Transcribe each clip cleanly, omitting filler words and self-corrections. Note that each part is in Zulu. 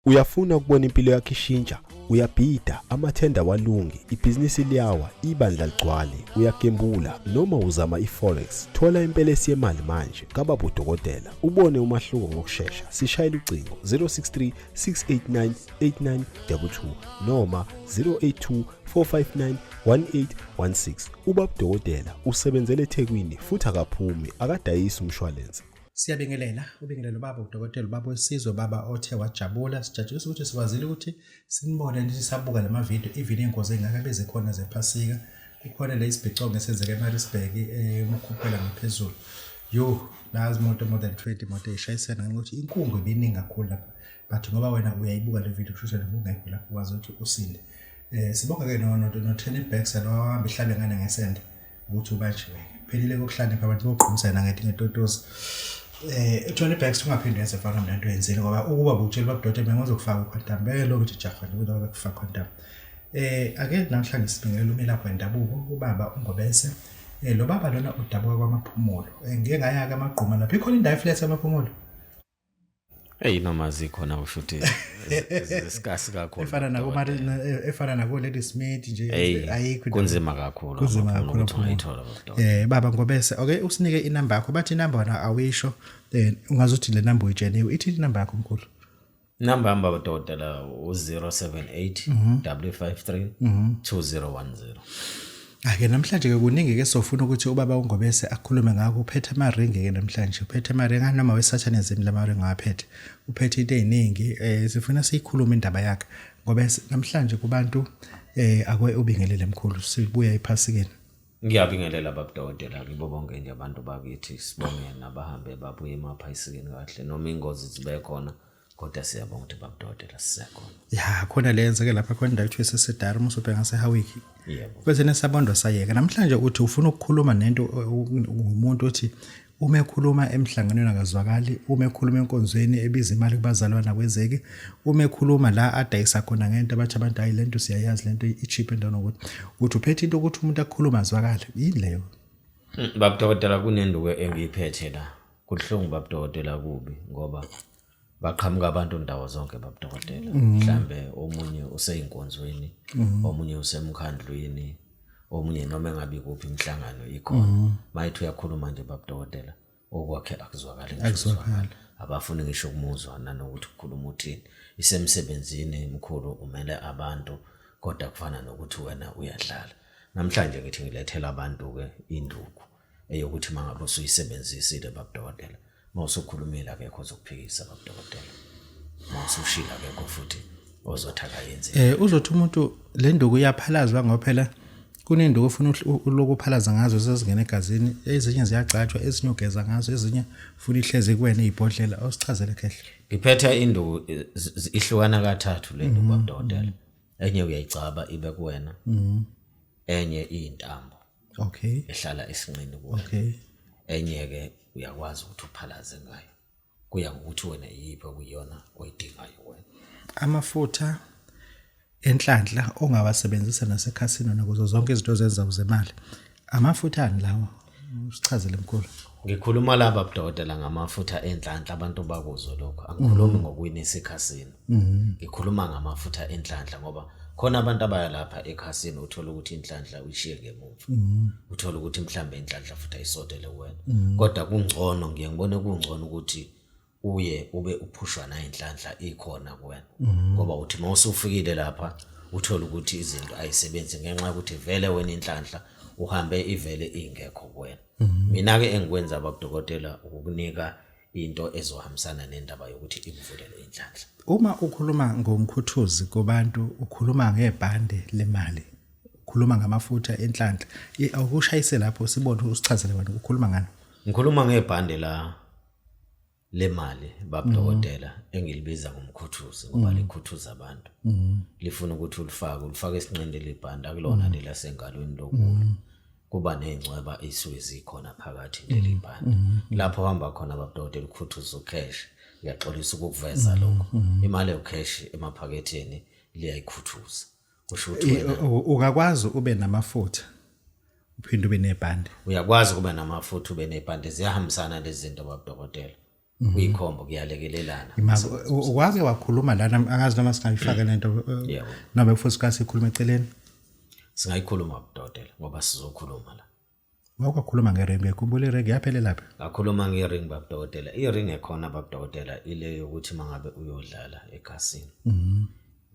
Uyafuna ukubona impilo yakho ishintsha? Uyabhida, amathenda awalungi, ibhizinisi liyawa, ibandla ligcwale, uyagembula noma uzama i-forex. Thola impelesi yemali manje kababa udokotela, ubone umahluko ngokushesha. Sishayela ucingo 063 689 8922 noma 082 459 1816. Ubaba udokotela usebenzele eThekwini futhi akaphumi, akadayisi umshwalense. Siyabingelela, ubingelelo baba udokotela ubaba wesizwe baba othe wajabula sijatshulisa ukuthi sikwazile ukuthi sinibone nithi sabuka lama video even ingozi engaka bezikhona zephasika kukhona le isibhicongo esenzeka eMaritzburg umkhuphela ngaphezulu yo nazi imoto more than 20 imoto eyishayisana ngenxa yokuthi inkungu ibiningi kakhulu lapha but ngoba wena uyayibuka le video kusho ukuthi ungekho lapho ukwazi ukuthi usinde. Sibonga ke no no Tony Baxter lo wahamba ihlabe ngane ngesende ukuthi ubanjiwe. Phelile kokuhlakanipha abantu bogqumisana ngethi ngetotozi. Tony Baxter ungaphinde wenze mfana mina into oyenzile ngoba ukuba butshela babudoda mina ngizokufaka uquantum beke lokhu ukuthi jaha nje ukuthi kufaka quantum. Ake namhlanje sibingelela umelaphi wendabuko ubaba uNgobese. Lo baba lona udabuka kwaMaphumulo. Ngike ngaya ke amagquma lapha ikhona indawo eflat yaMaphumulo. Eyi noma zikhona kusho ukuthi zisikasi kakhulu. Efana nako efana nako Lady Smith nje ayikho. Kunzima kakhulu. Kunzima kakhulu ukuthi ungayithola baba. Baba Ngobese, okay usinike inamba yakho. Bathi inamba wena awisho ungazuthi le namba uyitsheniwe. Ithi inamba yakho mkhulu. Inamba yami baba dokotela u-078 553 2010. Ake namhlanje ke kuningi ke sofuna ukuthi ubaba uNgobese akhulume ngakho. Uphethe amaringi ke namhlanje, uphethe amaringi noma wesathanism lamaringi awaphethe, uphethe into eziningi. Sifuna siyikhulume indaba yakhe Ngobese namhlanje kubantu. Akwe ubingelele mkhulu, sibuya ephasikeni. Ngiyabingelela baba dokotela kibo bonke nje abantu bakithi, sibonge nabahambe babuye emaphayisikeni kahle noma ingozi zibe khona, kodwa siyabonga ukuthi baba dokotela sisekhona. Ya khona le yenzeke lapha khona indawo ethiwa isesedari uma usubheka ngaseHowick. Yebo. Bese nesabondwa sayeka. Namhlanje uthi ufuna ukukhuluma nento ngumuntu othi uma ekhuluma emhlanganweni akazwakali, uma ekhuluma enkonzweni ebiza imali kubazalwana akwenzeki, uma ekhuluma la adayisa khona ngento abathi abantu hayi lento siyayazi lento i-cheap endaweni ukuthi uthi uphethe into ukuthi umuntu akhuluma azwakale yini leyo? Baba dokotela kunenduku engiyiphethe la. Kubuhlungu baba dokotela kubi ngoba baqhamuka abantu ndawo zonke baba dokotela. Mhlambe omunye useyinkonzweni, omunye usemkhandlwini, omunye noma engabe kuphi imihlangano ikhona. Mayithi uyakhuluma nje baba dokotela okwakhe akuzwakali ngisho Akuzwakali. Abafuni ngisho ukumuzwa nanokuthi ukhuluma uthini. Isemsebenzini mkhulu umele abantu kodwa kufana nokuthi wena uyadlala. Namhlanje ngithi ngilethela abantu ke induku eyokuthi mangabe usuyisebenzisile baba dokotela, mawusukhulumile akekho ozokuphikisa baba dokotela, mawusushila akekho futhi ozothi akayenzi. Uzothi umuntu le nduku iyaphalazwa ngoba phela kunenduku ofuna ulokuphalaza ngazo sezingena egazini, ezinye ziyagcatshwa, ezinye ugeza ngazo, ezinye futhi ihlezi kuwena ibhodlela. Awusichazele khehle. Ngiphethe induku ihlukana kathathu le nduku baba dokotela. Enye uyayigcaba ibe kuwena, enye iyintambo ehlala esinqeni kuwena, enye ke uyakwazi ukuthi uphalaze ngayo, kuya ngokuthi wena iyiphi okuyiyona oyidingayo wena. Amafutha enhlanhla ongawasebenzisa nasekhasino nakuzo zonke izinto ozenza uzemali, amafutha ani lawo? Usichazele mkhulu. Ngikhuluma la baba dokotela ngamafutha enhlanhla, abantu bakuzwe lokho. Angikhulumi ngokuwinisa ikhasino, ngikhuluma ngamafutha enhlanhla ngoba khona abantu abaya lapha ekhasino uthola ukuthi inhlanhla uyishiye ngemuva, uthola ukuthi mhlambe inhlanhla futhi ayisondele kuwena, kodwa kungcono, ngiye ngibone kungcono ukuthi uye ube uphushwa na inhlanhla ikhona kuwena, ngoba uthi mawusufikile lapha uthola ukuthi izinto ayisebenzi ngenxa yokuthi vele wena inhlanhla uhambe ivele ingekho kuwena. Mina ke engikwenza babudokotela ukukunika into ezohambisana nendaba yokuthi ikuvulele inhlanhla. Uma ukhuluma ngomkhuthuzi kubantu ukhuluma ngebhande lemali, ukhuluma ngamafutha enhlanhla, awukushayise lapho sibone usichazele wena ukhuluma ngani. Ngikhuluma ngebhande la lemali babudokotela engilibiza ngomkhuthuzi ngoba likhuthuza abantu, lifuna ukuthi ulifake ulifake esinqeni lelibhande, akulona lelasengalweni lokulo, kuba ney'ncweba ey'suke zikhona phakathi leli bhande lapho uhamba khona babudokotela ukhuthuza ucash. Ngiyaxolisa ukukuveza lokho, imali ewucash emaphaketheni liyayikhuthuza, kusho ukuthi wena Ungakwazi ube namafutha uphinde ube nebhande? Uyakwazi ukuba namafutha ube nebhande, ziyahambisana lezi zinto babudokotela. Kuyikhombo kuyalekelelana. Wake wakhuluma lana, angazi noma singayifaka lento Yebo. noma futhi sikasikhuluma eceleni. Singayikhuluma budokotela ngoba sizokhuluma la. Wakwakhuluma ngering, uyakhumbula iring yaphelela phi? Ngakhuluma ngering babudokotela. Iring ekhona babudokotela ile yokuthi mangabe uyodlala ekhasini.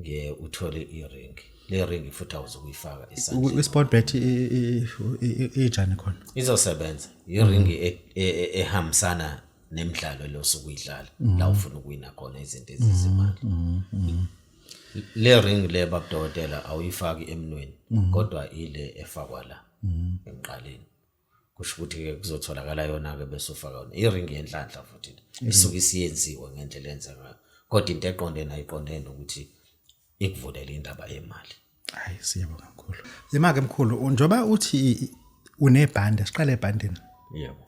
Ngiye uthole iring. Le ring futhi awuzukuyifaka esandleni. I-sport bet ijani khona? Izosebenza. Iring ehambisana nemidlalo lo sukuyidlala la ufuna ukuwina khona izinto ezizimali. Le ring le babudokotela awuyifaki emnweni kodwa ile efakwa la emqaleni. Kusho ukuthi-ke kuzotholakala yona-ke bese ufaka yona iringi yenhlanhla futhi isuke isiyenziwe ngendlela enza ngayo, kodwa into eqondene ayiqondene ukuthi ikuvulele indaba yemali. Hayi, siyabonga mkhulu. Yema-ke mkhulu, njengoba uthi unebhande, siqale ebhandeni. Yebo.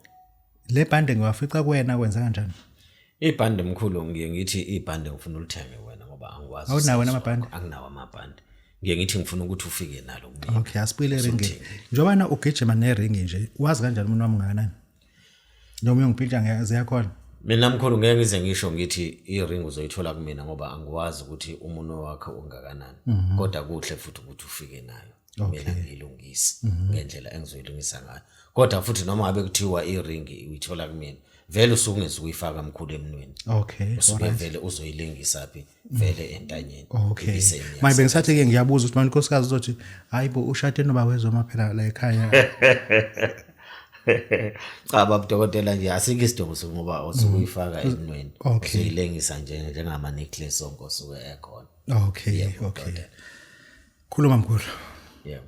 Le bhande ngiwafica kuwena, kwenza kanjani? Ibhande mkhulu, ngiye ngithi ibhande ngifuna ulithenge wena ngoba angikwazi. Awunawo wena amabhande? Anginawo amabhande. Ngiye ngithi ngifuna ukuthi ufike nalo kumina. Okay, asibuyele eringini. Njengoba na ugijima neringi nje, wazi kanjani umuntu wami ungakanani? Noma uyongiphintsha ziyakhona? Mina mkhulu ngeke ngize ngisho ngithi iring uzoyithola kumina ngoba angikwazi ukuthi umunwe wakhe ungakanani. Kodwa kuhle futhi ukuthi ufike nayo. Mina ngiyilungise ngendlela engizoyilungisa ngayo. Kodwa futhi noma ngabe kuthiwa iring uyithola kumina, vele usuke ungezukuyifaka mkhulu emnweni. Okay. Usuke vele uzoyilengisa phi? Vele entanyeni. Okay. Manje bengisathi ke ngiyabuza ukuthi manje unkosikazi uzothi hayibo ushade noba wezoma phela la ekhaya. Cha babudokotela nje asikho isidingo sokuba usukuyifaka emnweni. Usuyilengisa nje njengama necklace onke osuke ekhona. Okay, okay. Khuluma mkhulu. Yebo.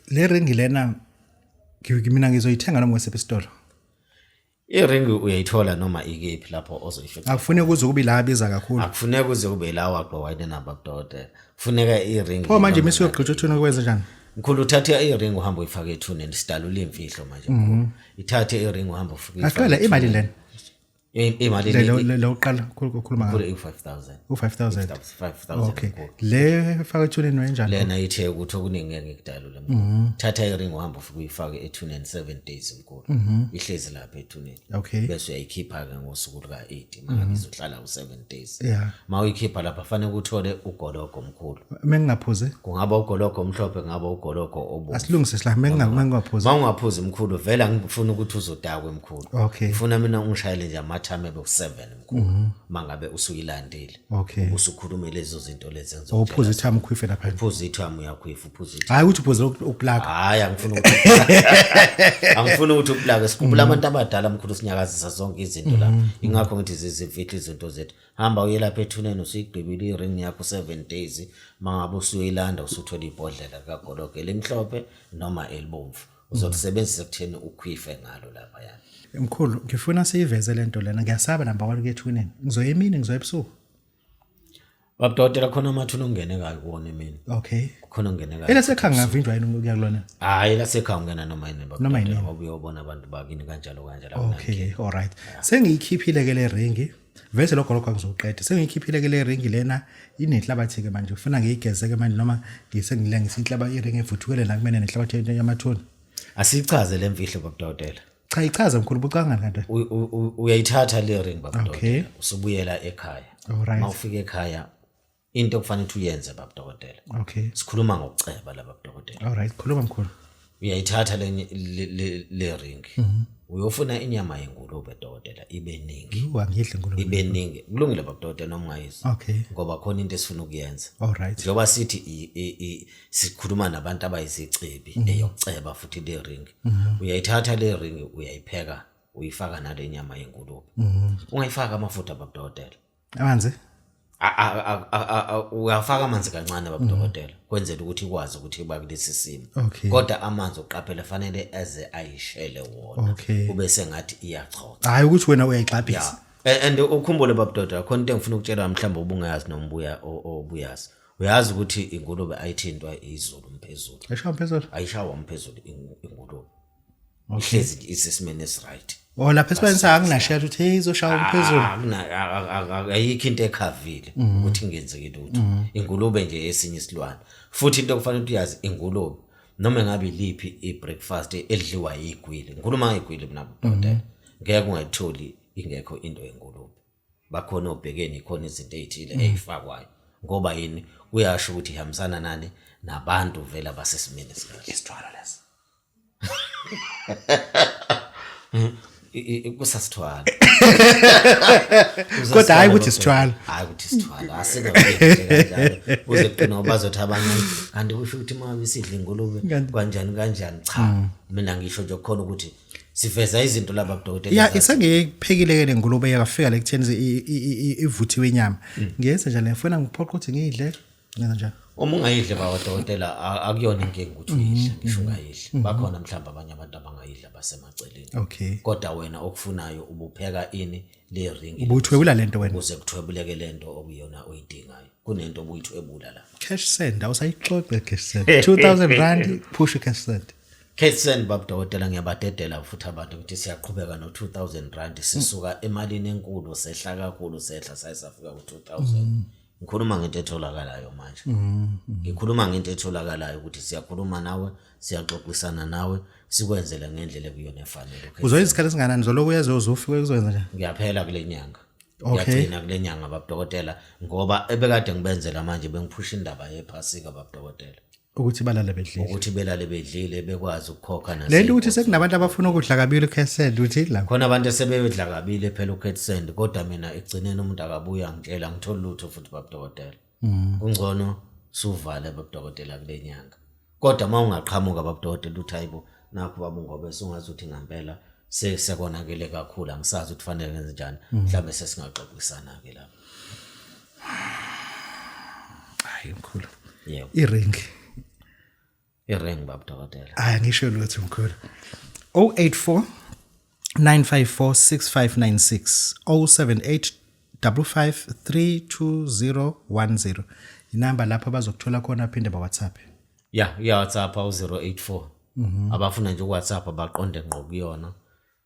Le ring lena mina ngizoyithenga noma ngesiphi isitolo? Iringi uyayithola noma ikephi lapho ozoyifica. Akufuneki kuze kube la abiza kakhulu. Akufuneki kuze kube la waqwa namba kudokotela. Kufuneka iringi. Pho manje mase uyogqitha uthuna kwenza njani? Mkhulu uthathe iringi uhambe uyifake ethuneni, sidalula imfihlo manje mkhulu. Ithathe iringi uhambe ufike uyifake. Aqala imali lena. Imali le le uqala ukukhuluma ngayo. U5000. U5000. 5000. Okay. Le faka ethuneni wenjani? Lena ithe ukuthi okuningi ngeke ngikudalule mkhulu. Thatha iringi uhambe ufike uyifake ethuneni 7 days mkhulu. Ihlezi lapha ethuneni. Okay. Bese uyayikhipha ke ngosuku luka 8 mangabe izohlala u7 days. Yeah. Mawuyikhipha lapha fanele uthole ugologo mkhulu. Mengingaphuzi. Kungaba ugologo omhlophe, kungaba ugologo obomvu. Asilungise sila mengingaphuzi. Mawungaphuzi mkhulu vele angifuni ukuthi uzodakwe mkhulu. Okay. Ngifuna mina ungishayele nje amathame beku7 mkhulu. Mangabe usuyilandile. Okay. Usukhulume lezo zinto lezi enzo. Uphuza ithamu ukhwife lapha. Uphuza ithamu uyakhwifa, uphuza ithamu. Hayi ukuthi uphuza ukuplaka. Hayi angifuni ukuthi angifuni ukuthi uplaka. Sikhumbula abantu abadala mkhulu, sinyakazisa zonke izinto la. Ingakho ngithi zizimfihlo izinto zethu. Hamba uye lapha ethuneni usuyigqibile iring yakho 7 days, mangabe usuyilanda usuthola ibhodlela likagologo elimhlophe noma elibomvu. Uzolisebenzisa ekutheni ukhwife ngalo lapha yani. Mkhulu, ngifuna siyiveze lento lena. Ngiyasaba number 1 kethuneni. Ngizoya emini, ngizoya ebusuku. Babudokotela khona amathuna ongenekayo kuwona emini. Okay. Khona ongenekayo. Elasekhaya ngavinjwa yini ukuya kulona? Hayi elasekhaya ungena noma yini Noma yini. ngoba uyobona abantu bakini kanjalo kanjalo. Okay, all right. Sengiyikhiphile ke le ringi. Vese lokho lokho angizoqeda. Sengiyikhiphile ke le ringi lena inenhlabathi ke manje. Ufuna ngiyigeze ke manje noma ngisengilengisa inhlaba iringi evuthukele la kumene nenhlabathi yamathuna. Asichaze le mfihlo babudokotela. Cha ichaze mkhulu, bucangani kanti? Uyayithatha le ring babudokotela. Usubuyela ekhaya. All right. Mawufika ekhaya into okufanele ukuthi uyenze babudokotela. Okay. Sikhuluma ngokuceba la babudokotela. All right, khuluma mkhulu. Uyayithatha le le ring. Uyofuna inyama yengulube dokotela ibe ningi. Yhu, angidli ingulube. Ibe ningi. Kulungile babudokotela noma ungayizwa. Okay. Ngoba khona into esifuna ukuyenza. All right. Njengoba sithi sikhuluma nabantu abayizicebi eyokuceba futhi le ring. Uyayithatha le ring uyayipheka uyifaka nale nyama yengulube. Ungayifaka amafutha babudokotela. Amanzi? Uyafaka amanzi kancane babudokotela kwenzela ukuthi ikwazi ukuthi iba kulesi simo. Okay. Kodwa amanzi uqaphele fanele eze ayishele wona. Okay. Kube sengathi iyachocha. Hayi ukuthi wena uyayigxabhisa. And ukhumbule babudokotela khona into engifuna ukutshela mhlawumbe ubungayazi noma ubuya obuyazi. Uyazi ukuthi ingulube ayithintwa izulu mphezulu. Ayishawa mphezulu. Ayishawa mphezulu ingulube. Ihlezi isesimeni esiright. Oh lapha esibayeni sakunashela ukuthi hey izoshawa umphezulu. Ayikho into ekhavile ukuthi ingenzeki lutho. Ingulube nje esinye isilwane. Futhi into okufanele uyazi ingulube noma ngabe iliphi ibreakfast edliwa yigwili. Ngikhuluma ngegwili mina budokotela. Ngeke ungayitholi ingekho into yengulube. Bakhona obhekeni, khona izinto ezithile ey'fakwayo ngoba yini, kuyasho ukuthi ihambisana nani nabantu vele abasesimeni esikahle. Isithwalo leso. Kusasithwala. Kodwa hhayi ukuthi isithwalo. Hayi ukuthi isithwalo, asingabeki kanjalo kuze kugcine, ngoba bazothi abanye kanti kusho ukuthi uma besidla ingulube kanjani kanjani. Cha, mina ngisho nje kukhona ukuthi siveza izinto laba budokotela. Ya, isengiyiphekile ke lengulube, yakafika le kutheni ivuthiwe inyama. Ngiyenze njani? Ngifuna ngiphoqa ukuthi ngiyidle. Ngenza njani? Uma ungayidli baba dokotela, akuyona inkinga ukuthi uyidle. Ngisho ungayidli, bakhona mhlawumbe abanye abantu abangayidla basemaceleni. Kodwa wena okufunayo ubupheka ini le ring. Ubuthwebula lento wena. Ukuze kuthwebuleke lento okuyona oyidingayo, kunento obuyithwebula la. Cash send, awusayixoxe cash send. 2000 rand push cash send. Cash send, baba dokotela, ngiyabadedela futhi abantu ukuthi siyaqhubeka no 2000 rand. Sisuka emalini enkulu, sehla kakhulu, sehla saye safika ku 2000. Ngikhuluma ngento etholakalayo manje, ngikhuluma ngento etholakalayo ukuthi siyakhuluma nawe, siyaxoxisana nawe, sikwenzele ngendlela ekuyona efanele. Okay. Uzoyenza isikhathi esinganani? Zoloku uyaze uzofika kuzoyenza njani? Ngiyaphela kule nyanga. Ngiyagcina kule nyanga, babudokotela, ngoba ebekade ngibenzela manje bengiphusha indaba yephasika, babudokotela. Ukuthi balale bedlile. Ukuthi belale bedlile, bekwazi ukukhokha. Le nto ukuthi sekunabantu abafuna ukudla kabili cash send, uthi la. Khona abantu esebedla kabili phela ucash send, kodwa mina ekugcineni umuntu akabuya ngitshela ngitholi lutho futhi, babudokotela. Kungcono suvale, babudokotela, kule nyanga. Kodwa uma ungaqhamuka, babudokotela, uthi hayibo, nakho baba uNgobe, sungazi ukuthi ngampela sekonakele kakhulu, angisazi ukuthi fanele ngenze njani, mhlawumbe sesingaxoxisana-ke lapho. Hayi mkhulu. Yebo. I-ring. I-ring, babudokotela. Hayi, ngisho lutho mkhulu. 084 954 6596, 078 5532010, inamba lapho bazokuthola khona, phinde ba WhatsApp. Ya, iya WhatsApp u-084. Abafuna nje uWhatsApp baqonde ngqo kuyona,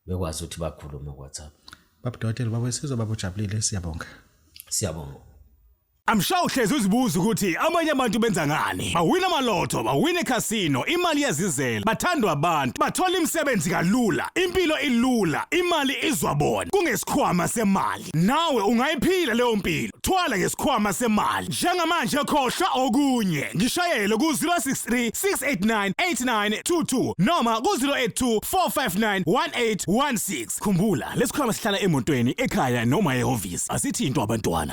bekwazi ukuthi bakhulume ku WhatsApp. Baba dokotela, baba wesizwe, baba ujabulile, siyabonga. Siyabonga. I'm sure uhlezi uzibuza ukuthi abanye abantu benza ngani. Bawina amalotho, bawina ekhasino, imali iyazizela, bathandwa abantu, bathola imisebenzi kalula, impilo ilula, imali izwa bona. Kungesikhwama semali. Nawe ungayiphila leyo mpilo. Thwala ngesikhwama semali. Njengamanje khohlwa okunye. Ngishayele ku 063 689 8922 noma ku 082 459 1816. Khumbula, lesikhwama sihlala emotweni, ekhaya noma ehhovisi. Asithintwa abantwana.